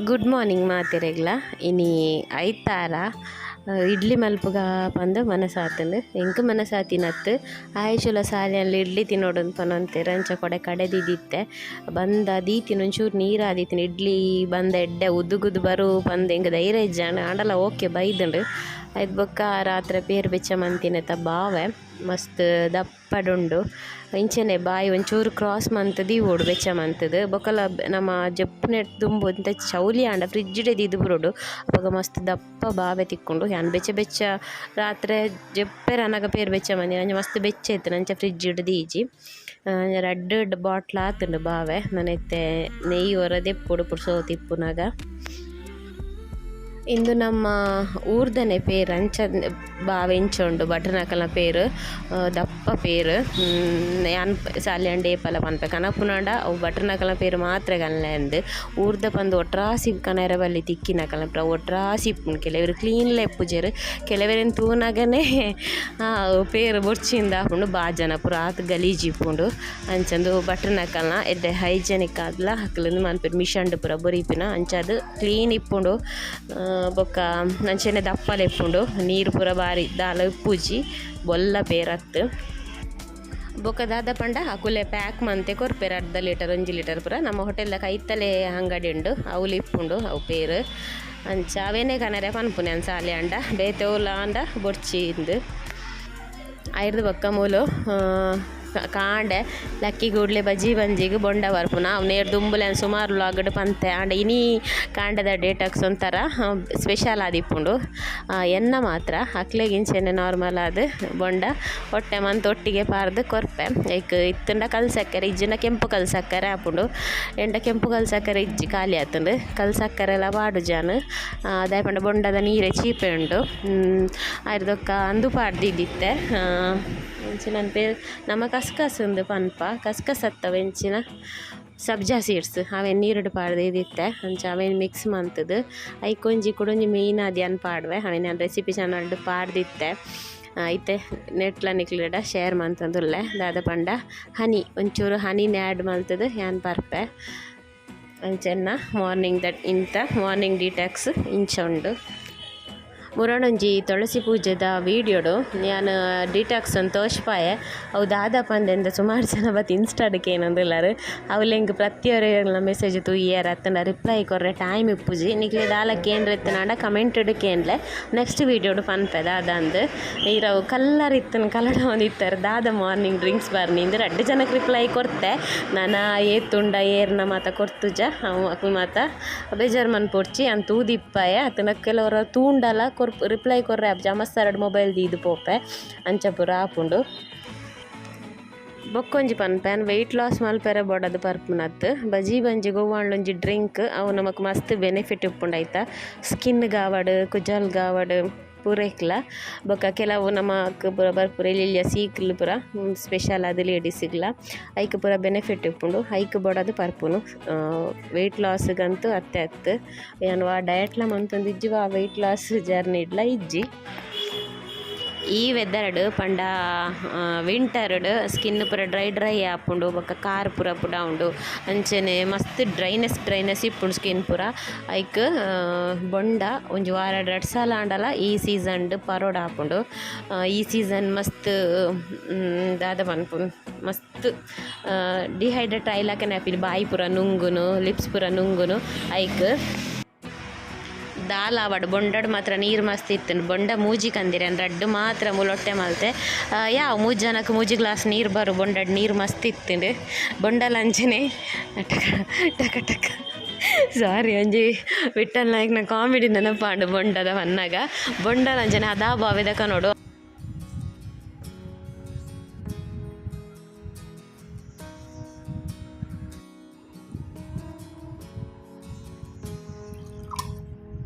Good morning ಮಾತೆರೆಗ್ಲ ಇನಿ ಐತಾರ ಇಡ್ಲಿ ಮಲ್ಪುಗ ಪಂದ್ ಮನಸಾತುಂಡು ಎಂಕ್ ಮನಸಾತಿನತ್ತು ಆಯುಷುಲ ಸಾಲೆಯಲ್ಲಿ ಇಡ್ಲಿ ತಿನ್ನೋಡು ಪನೊಂತೆರ್ ಅಂಚ ಕೊಡೆ ಕಡೆದಿದಿತ್ತೆ ಬಂದ ದೀತಿನ ಒಂಚೂರು ನೀರಾದಿತ್ತಿನ ಇಡ್ಲಿ ಬಂದ ಎಡ್ಡೆ ಉದುಗುದು ಬರು ಪಂದ್ ಎಂಕ್ ಧೈರ್ಯ ಇಜ್ಜಾಂಡ್ ಆಂಡಲ ಓಕೆ ಬೈದುಂಡು ಐದ್ ಬೊಕ್ಕ ರಾತ್ರೆ ಪೇರ್ ಬೆಚ್ಚ ಮಂತಿನೆತ ಬಾವೆ ಮಸ್ತ್ ದಪ್ಪಡುಂಡು ಇಂಚನೆ ಬಾಯಿ ಒಂಚೂರು ಕ್ರಾಸ್ ಮಂತ್ ದೀವೊಡು ಬೆಚ್ಚ ಮಂತುದು ಬೊಕಲ ನಮ ಜಪ್ಪುನೆಟ್ ದುಂಬು ಒಂತೆ ಚೌಲಿ ಆಂಡ ಫ್ರಿಡ್ಜ್ ಡೆ ದೀದ್ ಬುರೊಡು ಅಪಗ ಮಸ್ತ್ ದಪ್ಪ ಬಾವೆ ತಿಕ್ಕುಂಡು ಯಾನ್ ಬೆಚ್ಚ ಬೆಚ್ಚ ರಾತ್ರೆ ಜಪ್ಪೆರೆ ಅನಗ ಪೇರ್ ಬೆಚ್ಚ ಮಂದಿನ ಅಂಚ ಮಸ್ತ್ ಬೆಚ್ಚ ಇತ್ತುಂಡು ಅಂಚ ಫ್ರಿಡ್ಜ್ ಡ್ ದೀಜಿ ರಡ್ಡ್ ಬಾಟ್ಲ್ ಆತುಂಡು ಬಾವೆ ನನ ಇತ್ತೆ ನೆಯ್ಯಿ ಒರ ದೆಪ್ಪೊಡು ಪುರ್ಸೋತು ಇಪ್ಪುನಗ ಇಂದು ನಮ್ಮ ಊರ್ದನೆ ಪೇರ್ ಅಂಚ ಬಾವೆ ಇಂಚ ಉಂಡು ಭಟ್ರನಕಲ್ನ ಪೇರ್ ದಪ್ಪ ಪೇರ್ ಯಾನ್ ಸಾಲ್ಯಾಂಡ ಏಪಲ ಪನ್ಪೆ ಕನಪುನಾಂಡ ಅವು ಭಟ್ರನಕಲ್ನ ಪೇರ್ ಮಾತ್ರ ಕನ್ಲೆ ಊರ್ದ ಪಂದ್ ಒಟ್ರಾಸಿ ಕನರೆ ಬಲ್ಲಿ ತಿಕ್ಕಿನಕಲ್ನ ಪೂರ ಒಟ್ರಾಸಿ ಇಪ್ಪುಂಡು ಕೆಲವೆರ್ ಕ್ಲೀನ್ಲ ಇಪ್ಪುಜೆರ್ ಕೆಲವೆರೆನ್ ತೂನಗನೆ ಪೇರ್ ಬೊರ್ಚಿಂದ ಆಪುಂಡು ಬಾಜನ ಪೂರ ಆತ್ ಗಲೀಜ್ ಇಪ್ಪುಂಡು ಅಂಚಂದು ಭಟ್ರನಕಲ್ನ ಎಡ್ಡೆ ಹೈಜೆನಿಕ್ ಆದ್ಲ ಅಕುಲು ಮನ್ಪೆರ್ ಮಿಷನ್ಡ್ ಪೂರ ಬೊರಿಪಿನ ಅಂಚಾದ್ ಕ್ಲೀನ್ ಇಪ್ಪುಂಡು ಬೊಕ್ಕ ಅಂಚನೆ ದಪ್ಪಲ ಇಪ್ಪುಂಡು ನೀರು ಪೂರ ಬಾರಿ ದಾಲ ಇಪ್ಪುಜಿ ಬೊಲ್ಲ ಪೇರತ್ತ್ ಬೊಕ್ಕ ದಾದ ಪಂಡ ಅಕುಲೆ ಪ್ಯಾಕ್ ಮಂತೆ ಕೊರ್ಪೆರ್ ಅರ್ಧ ಲೀಟರ್ ಒಂಜಿ ಲೀಟರ್ ಪೂರ ನಮ್ಮ ಹೋಟೆಲ್ದ ಕೈತಲೆ ಅಂಗಡಿ ಉಂಡು ಅವ್ಲು ಇಪ್ಪುಂಡು ಅವು ಪೇರ್ ಅಂಚ ಅವೇನೆ ಕನರೆ ಪನ್ಪುನೆ ಯಾನ್ ಸಾಲೆ ಆಂಡ ಬೇತೆ ಓಲ ಆಂಡ ಬೊರ್ಚಿ ಇಂದ್ ಐರ್ದ್ ಬೊಕ್ಕ ಮೂಲು ಕಾಂಡೆ ಲಕ್ಕಿ ಕೂಡ್ಲೆ ಬಜಿ ಬಂಜಿಗ್ ಬೊಂಡ ಬರ್ಪುನ ಅವು ನೇರ್ ದುಂಬುಲ ಯಾನ್ ಸುಮಾರ್ ವ್ಲಾಗ್ ಪಂತೆ ಆಂಡ ಇನಿ ಕಾಂಡೆದ ಡೇಟಾಕ್ಸ್ ಒಂಥರ ಸ್ಪೆಷಲ್ ಆದಿಪ್ಪುಂಡು ಎನ್ನ ಮಾತ್ರ ಅಕ್ಲೆಗ್ ಇಂಚೆನೆ ನಾರ್ಮಲ್ ಆದ್ ಬೊಂಡ ಒಟ್ಟೆ ಮಂತ್ ಒಟ್ಟಿಗೆ ಪಾರ್ದ್ ಕೊರ್ಪೆ ಐಕ್ ಇತ್ತುಂಡ ಕಲ್ ಸಕ್ಕರೆ ಇಜ್ಜಿಂಡ ಕೆಂಪು ಕಲ್ ಸಕ್ಕರೆ ಆಪುಂಡು ಎಂಡ ಕೆಂಪು ಕಲ್ ಸಕ್ಕರೆ ಇಜ್ಜಿ ಖಾಲಿ ಆತುಂಡು ಕಲ್ ಸಕ್ಕರೆಲ ಪಾಡುಜಾನ್ ದಾಯೆ ಪಂಡ ಬೊಂಡದ ನೀರೆ ಚೀಪೆ ಉಂಡು ಐರ್ದೊಕ್ಕ ಅಂದು ಪಾಡ್ದಿದಿತ್ತೆ ಎಂಚಿನ ಪೇರ್ ನಮ ಕಸ್ಕಸ್ ಇಂದ್ ಪನ್ಪ ಕಸ್ಕಸ್ ಅತ್ತವ ಎಂಚಿನ ಸಬ್ಜಾ ಸೀಡ್ಸ್ ಅವೆನ್ ನೀರುಡು ಪಾಡ್ದ್ ಅಂಚ ಅವೆನ್ ಮಿಕ್ಸ್ ಮಂತುದು ಐಕ್ ಒಂಜಿ ಕುಡೊಂಜಿ ಮೈನ್ ಆದ್ ಯಾನ್ ಪಾಡ್ವೆ ಅವೆನ್ ಯಾನ್ ರೆಸಿಪಿ ಚಾನಲ್ಡ್ ಪಾಡ್ದಿತ್ತೆ ಇತ್ತೆ ನೆಟ್ಲ ನಿಕ್ಲೆಡ ಶೇರ್ ಮಂತೊಂದುಲ್ಲೆ ದಾದ ಪಂಡ ಹನಿ ಒಂಚೂರು ಹನಿನ್ ಆ್ಯಡ್ ಮಲ್ತುದು ಯಾನ್ ಪರ್ಪೆ ಅಂಚೆನ್ನ ಮಾರ್ನಿಂಗ್ that ಇಂತ ಮಾರ್ನಿಂಗ್ ಡಿಟಾಕ್ಸ್ ಇಂಚ ಉಂಡು ಮುರಣೊಂಜಿ ತುಳಸಿ ಪೂಜೆದ ವೀಡಿಯೋಡು ಯಾನ್ ಡಿಟಾಕ್ಸ್ ಅಂದ್ ತೋಜ್ಪಾಯೆ ಅವು ದಾದ ಪಂದ್ ಸುಮಾರು ಜನ ಬತ್ತ್ ಇನ್ಸ್ಟಾಡ್ ಕೇನೊಂದುಲ್ಲೆರ್ ಅವುಲು ಎಂಕ್ ಪ್ರತಿಯೊರಿಯಗ್ಲ ಮೆಸೇಜ್ ತೂಯೆರ್ ಅತ್ತಂಡ ರಿಪ್ಲೈ ಕೊರ್ರೆ ಟೈಮ್ ಇಪ್ಪುಜಿ ನಿಕ್ಲೆ ದಾಲ ಕೇಂಡ್ರೆ ಇತ್ತ್ಂಡ ಕಮೆಂಟ್ ಕೇನ್ಲೆ ನೆಕ್ಸ್ಟ್ ವೀಡಿಯೋಡು ಪನ್ಪೆ ದಾದ ಅಂದ್ ಈರ್ ಅವು ಕಲ್ಲರ್ ಇತ್ತುಂಡು ಕಲಡಾವೊಂದಿತ್ತೆರ್ ದಾದ ಮಾರ್ನಿಂಗ್ ಡ್ರಿಂಕ್ಸ್ ಬರ್ನಿ ಇಂದ್ ರಡ್ಡ್ ಜನಕ್ ರಿಪ್ಲೈ ಕೊರ್ತೆ ನನ ಏತುಂಡ ಏರ್ನ ಮಾತ ಕೊರ್ತುಜ ಅವು ಅಕುಲು ಮಾತ ಬೇಜಾರ್ ಮನ್ಪೊಡ್ಚಿ ಯಾನ್ ತೂದಿಪ್ಪಾಯೆ ಅತ್ತಂಡ ಕೆಲವೊರ ತೂಂಡಲ ರಿಪ್ಲೈ ಕೊರ್ರೆ ಆಪುಜಿ ಅಮಸರಡ್ ಮೊಬೈಲ್ ದೀದ್ ಪೋಪೆ ಅಂಚ ಪೂರ ಆಪುಂಡು ಬೊಕ್ಕೊಂಜಿ ಪನ್ಪೆ ಯಾನ್ ವೆಯ್ಟ್ ಲಾಸ್ ಮಲ್ಪೆರೆ ಬೋಡಾದ್ ಪರ್ಪುನತ್ತ್ ಬಜಿ ಬಂಜಿಗ್ ಒವ್ವಾಂಡ ಒಂಜಿ ಡ್ರಿಂಕ್ ಅವು ನಮಕ್ ಮಸ್ತ್ ಬೆನಿಫಿಟ್ ಇಪ್ಪುಂಡು ಐತ ಸ್ಕಿನ್ ಗಾವಡ್ ಕುಜಲ್ ಗಾವಡ್ ಪೂರೈಕ್ಲ ಬೊಕ್ಕ ಕೆಲವು ನಮಕ್ ಪೂರ ಬರ್ಪುನ ಎಲ್ಯ ಎಲ್ಯ ಸೀಕ್ಲ್ ಪೂರ ಸ್ಪೆಷಲ್ ಆದ್ ಲೇಡೀಸ್ಗ್ಲ ಐಕ್ ಪೂರ ಬೆನಿಫಿಟ್ ಇಪ್ಪುಂಡು ಐಕ್ ಬೋಡಾದ್ ಪರ್ಪುನು ವೆಯ್ಟ್ ಲಾಸ್ ಗಂತು ಅತ್ತೆ ಅತ್ತ್ ಯಾನ್ ವಾ ಡಯಟ್ಲ ಮಂತೊಂದಿಜ್ಜಿ ವಾ ವೆಯ್ಟ್ ಲಾಸ್ ಜರ್ನಿ ಡ್ಲ ಇಜ್ಜಿ ಈ ವೆದರ್ಡ್ ಪಂಡ ವಿಂಟರ್ಡ್ ಸ್ಕಿನ್ ಪೂರ ಡ್ರೈ ಡ್ರೈ ಆಪುಂಡು ಬೊಕ್ಕ ಕಾರ್ ಪೂರ ಪುಡಾವುಂಡು ಅಂಚನೆ ಮಸ್ತ್ ಡ್ರೈನೆಸ್ ಡ್ರೈನೆಸ್ ಇಪ್ಪುಂಡು ಸ್ಕಿನ್ ಪೂರ ಐಕ್ ಬೊಂಡ ಒಂಜಿ ವಾರ ರಡ್ಡ್ ಸಲ ಆಂಡಲ ಈ ಸೀಸನ್ಡ್ ಪರೋಡ್ ಆಪುಂಡು ಈ ಸೀಸನ್ ಮಸ್ತ್ ದಾದ ಪನ್ಪುನು ಮಸ್ತ್ ಡಿಹೈಡ್ರೇಟ್ ಆಯಿಲಕನೆ ಆಪಿನಿ ಬಾಯಿ ಪೂರ ನುಂಗುನು ಲಿಪ್ಸ್ ಪೂರ ನುಂಗುನು ಐಕ್ ದಾಲ ಆವಡ್ ಬೊಂಡಡ್ ಮಾತ್ರ ನೀರು ಮಸ್ತ್ ಇತ್ತುಂಡು ಬೊಂಡ ಮೂಜಿ ಕಂದಿರೆ ರಡ್ಡ್ ಮಾತ್ರ ಮೂಲೊಟ್ಟೆ ಮಲ್ತೆ ಯಾವ್ ಮೂಜಿ ಜನಕ್ ಮೂಜಿ ಗ್ಲಾಸ್ ನೀರು ಬರು ಬೊಂಡಡ್ ನೀರು ಮಸ್ತ್ ಇತ್ತುಂಡು ಬೊಂಡಲ ಅಂಚನೆ ಟಕ ಟಕ ಟಕ ಸಾರಿ ಒಂಜಿ ವಿಠಲ್ ನಾಯ್ಕನ ಕಾಮಿಡಿ ನೆನಪಾಂಡು ಬೊಂಡದ ಪನ್ನಗ ಬೊಂಡಲ ಅಂಚನೆ ಅದಾ ಬಾವೆದ ಕನೋಡು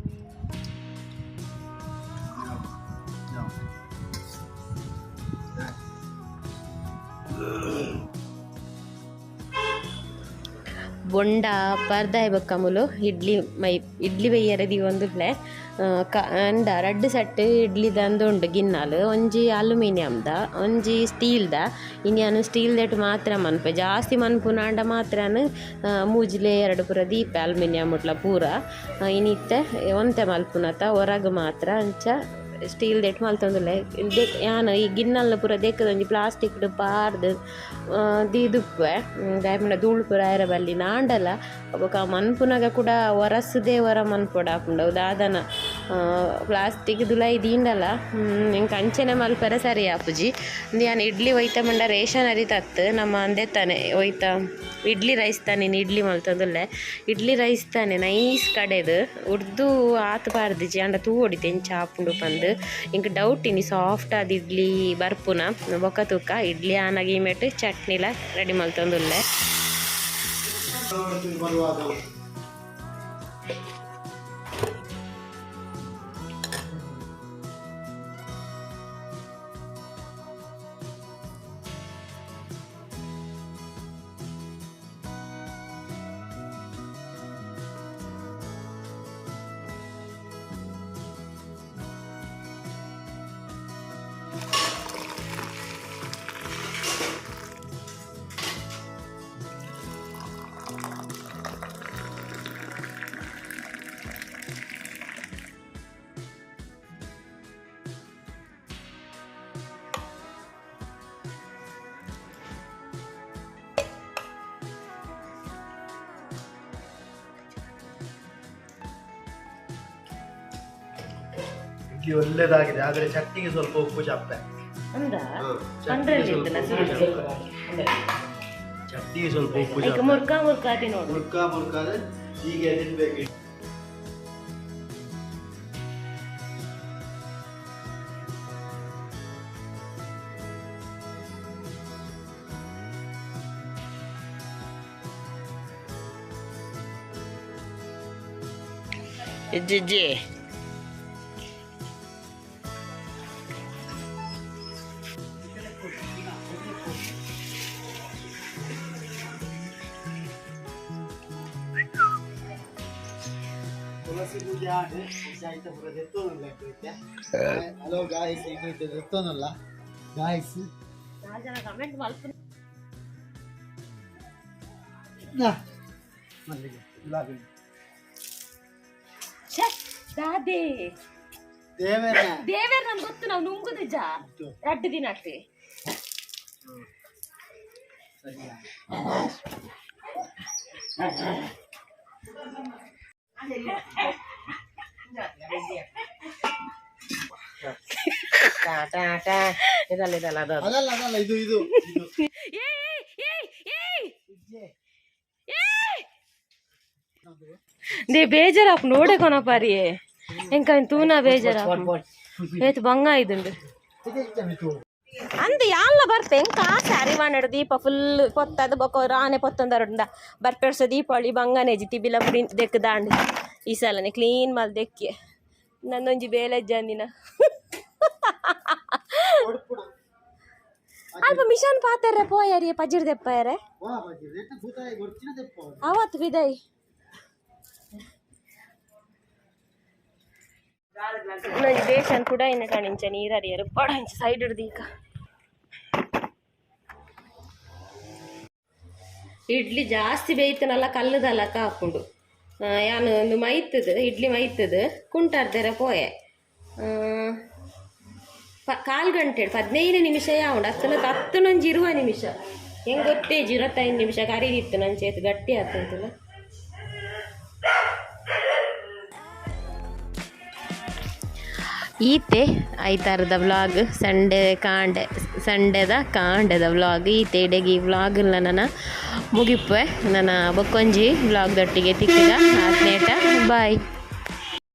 ಬೊಂಡ ಪರ್ದಾಯ ಬೊಕ್ಕ ಮುಲು ಇಡ್ಲಿ ಮೈ ಇಡ್ಲಿ ಬೈಯರೆ ದೀವೊಂದುಲ್ಲೆ ಅಂಡ ರಡ್ಡ್ ಸೆಟ್ ಇಡ್ಲಿದ ಉಂಡು ಗಿನ್ನಾಲ್ ಒಂಜಿ ಅಲ್ಯೂಮಿನಿಯಂದ ಒಂಜಿ ಸ್ಟೀಲ್ದ ಇನಿ ಯಾನ್ ಸ್ಟೀಲ್ that ಮಾತ್ರ ಮನ್ಪೆ ಜಾಸ್ತಿ ಮನ್ಪುನಾಂಡ ಮಾತ್ರ ಮೂಜಿ ಲೇಯರ್ಡ್ ಪೂರ ದೀಪೆ ಅಲ್ಯೂಮಿನಿಯಂ ಮುಟ್ಲ ಪೂರ ಇನಿತ್ತೆ ಒಂತೆ ಮಲ್ಪುನತ ಹೊರಗ್ ಮಾತ್ರ ಅಂಚ ಸ್ಟೀಲ್ that ಮಲ್ತೊಂದುಲ್ಲೆ ಯಾನ್ ಈ ಗಿನ್ನಲ್ನ ಪೂರ ದೆಕ್ಕದ ಒಂಜಿ ಪ್ಲಾಸ್ಟಿಕ್ ಪಾರ್ದ್ ದೀದುಪ್ಪುವೆ ದಾಯೆ ಪಂಡ ಧೂಳು ಪೂರ ಆಯೆರೆ ಬಲ್ಲಿ ನಾಂಡಲ ಬೊಕ ಮನ್ಪುನಗ ಕೂಡ ಒರಸುದೇ ಒರ ಮನ್ಪೊಡಾಪುಂಡು ಅವು ದಾದನ ಪ್ಲಾಸ್ಟಿಕ್ ದುಲಾಯಿ ದೀಂಡಲ ಎಂಕ್ ಅಂಚನೆ ಮಲ್ಪೆರೆ ಸರಿ ಆಪುಜಿ. ಉಂದು ಯಾನ್ ಇಡ್ಲಿ ಒಯ್ತ ಪಂಡ ರೇಷನ್ ಅರಿತತ್ತ್ ನಮ್ಮ ಅಂದೆತ್ತಾನೆ ಒಯ್ತ ಇಡ್ಲಿ ರೈಸ್ ತಾನೆ ಇಡ್ಲಿ ಮಲ್ತೊಂದುಲ್ಲೆ ಇಡ್ಲಿ ರೈಸ್ ತಾನೆ ನೈಸ್ ಕಡೆದು ಉರ್ದು ಆತ್ ಪಾರ್ದಿಜಿ ಆಂಡ ತೂವೊಡಿತೆ ಎಂಚ ಆಪುಂಡು ಪಂದ್ ಎಂಕ್ ಡೌಟ್ ಇನಿ ಸಾಫ್ಟ್ ಆದ್ ಇಡ್ಲಿ ಬರ್ಪುನ ಬೊಕ ತೂಕ ಇಡ್ಲಿ ಆನಗ ಈ ಮೇಟ್ ಚಟ್ನಿಲ ರೆಡಿ ಮಲ್ತೊಂದುಲ್ಲೆ. ಇಡ್ಲಿ ಒಳ್ಳೇದಾಗಿದೆ, ಆದರೆ ಚಟ್ನಿಗೆ ಸ್ವಲ್ಪ ಉಪ್ಪು ಚಪ್ಪೆ. ಚಟ್ನಿಗೆ ಸ್ವಲ್ಪ ಉಪ್ಪು ಚಪ್ಪೆ. ಮುರ್ಕ ಮುರ್ಕ ನೋಡು, ಮುರ್ಕ ಮುರ್ಕಾದ್ರೆ ಹೀಗೆ ತಿನ್ಬೇಕು. ಇಜ್ಜಿ ತುಳಸಿ ಪೂಜೆ ಆಡು ಪೂಜೆ ಆಯ್ತಾ ಪೂರ ದೆತ್ತೊಂದುಲ್ಲ. ಹಲೋ ಗಾಯ್ಸ್, ಎಂಗೈತೆ ದೆತ್ತೊಂದುಲ್ಲ ಗಾಯ್ಸ್. ಮಲ್ಲಿಗೆ ಗುಲಾಬಿ ದಾದೆ ದೇವರ ದೇವೇರ್ ನನ್ಗೆ ಗೊತ್ತು, ನಾವು ನುಂಗುದಿಜ್ಜ ರಡ್ಡು ದಿನ ಆಗ್ತದೆ. ಸರಿಯಾ? ಇದಲ್ಲ ಇದಲ್ಲ ಅದು ಅದಲ್ಲ ಅದಲ್ಲ, ಇದು ಇದು ಇದು. They ಬೇಜಾರಾಪ್ ನೋಡೆ ಕೊನ ಪಾರಿಯೇ ಎಂಕ ತೂನಾ ಬೇಜಾರಾಪ್ ಏತ್ ಬಂಗ ಇದುಂಡು ಅಂದ್ ಯಾಲ್ಲ ಬರ್ತೆ ಎಂಕ ಆಸೆ ಅರಿವಾಣಡು ದೀಪ ಫುಲ್ ಪೊತ್ತದ ಬೊಕ ರಾನೆ ಪೊತ್ತೊಂದರುಂಡ ಬರ್ಪೆಡ್ಸ ದೀಪಾವಳಿ ಬಂಗನೆ ಜಿತಿ ಬಿಲ ಪುಡಿ ದೆಕ್ ದಾಂಡ್ ಈ ಸಲನೆ ಕ್ಲೀನ್ ಮಲ್ ದೆಕ್ಕಿ ನನ್ನೊಂಜಿ ಬೇಲೆ ಜಂದಿನ ಅಲ್ಪ ಮಿಷನ್ ಪಾತೆರ್ರೆ ಪೋಯರಿ ಪಜಿರ್ ದೆಪ್ಪಾಯರೆ ಅವತ್ತು ಬಿದೈ ನಂಜಿ ಬೇಸನ್ ಕೂಡ ಇನ್ನ ಕಾಣಿಂಚ ನೀರರಿಯರು ಪಡ ಇಂಚ ಸೈಡ್ ಹಿಡ್ದು ಈಗ. ಇಡ್ಲಿ ಜಾಸ್ತಿ ಬೇಯ್ತನಲ್ಲ ಕಲ್ಲದಲ್ಲ ಕಾಪುಂಡು. ಯಾನ್ ಒಂದು ಮೈತದು ಇಡ್ಲಿ ಮೈತದು ಕುಂಟಾರ್ದೆರ ಪೋಯೆ ಕಾಲು ಗಂಟೆ 15 ನಿಮಿಷ ಯಾವುಂಡು ಅತ್ತನ ಹತ್ತನೊಂಜಿ 20 ನಿಮಿಷ ಹೆಂಗೆ ಗೊತ್ತೇಜಿ 25 ನಿಮಿಷ ಕರೀದಿತ್ತು ನಂಚೇತು ಗಟ್ಟಿ ಆತಂತಲ್ಲ. ಈತೆ ಐತಾರದ ವ್ಲಾಗ್ ಸಂಡೇ ಕಾಂಡೆ ಸಂಡೇದ ಕಾಂಡೆದ ವ್ಲಾಗ್ ಈತೆ ಇಡೆಗೆ ಈ ವ್ಲಾಗ್ ನನ್ನ ಮುಗಿಪ್ಪೆ ನನ್ನ ಬೊಕ್ಕೊಂಜಿ ವ್ಲಾಗ್ ದೊಟ್ಟಿಗೆ ತಿಕ್ಕಿದ ಆತ್ನೇಟ ಬಾಯ್.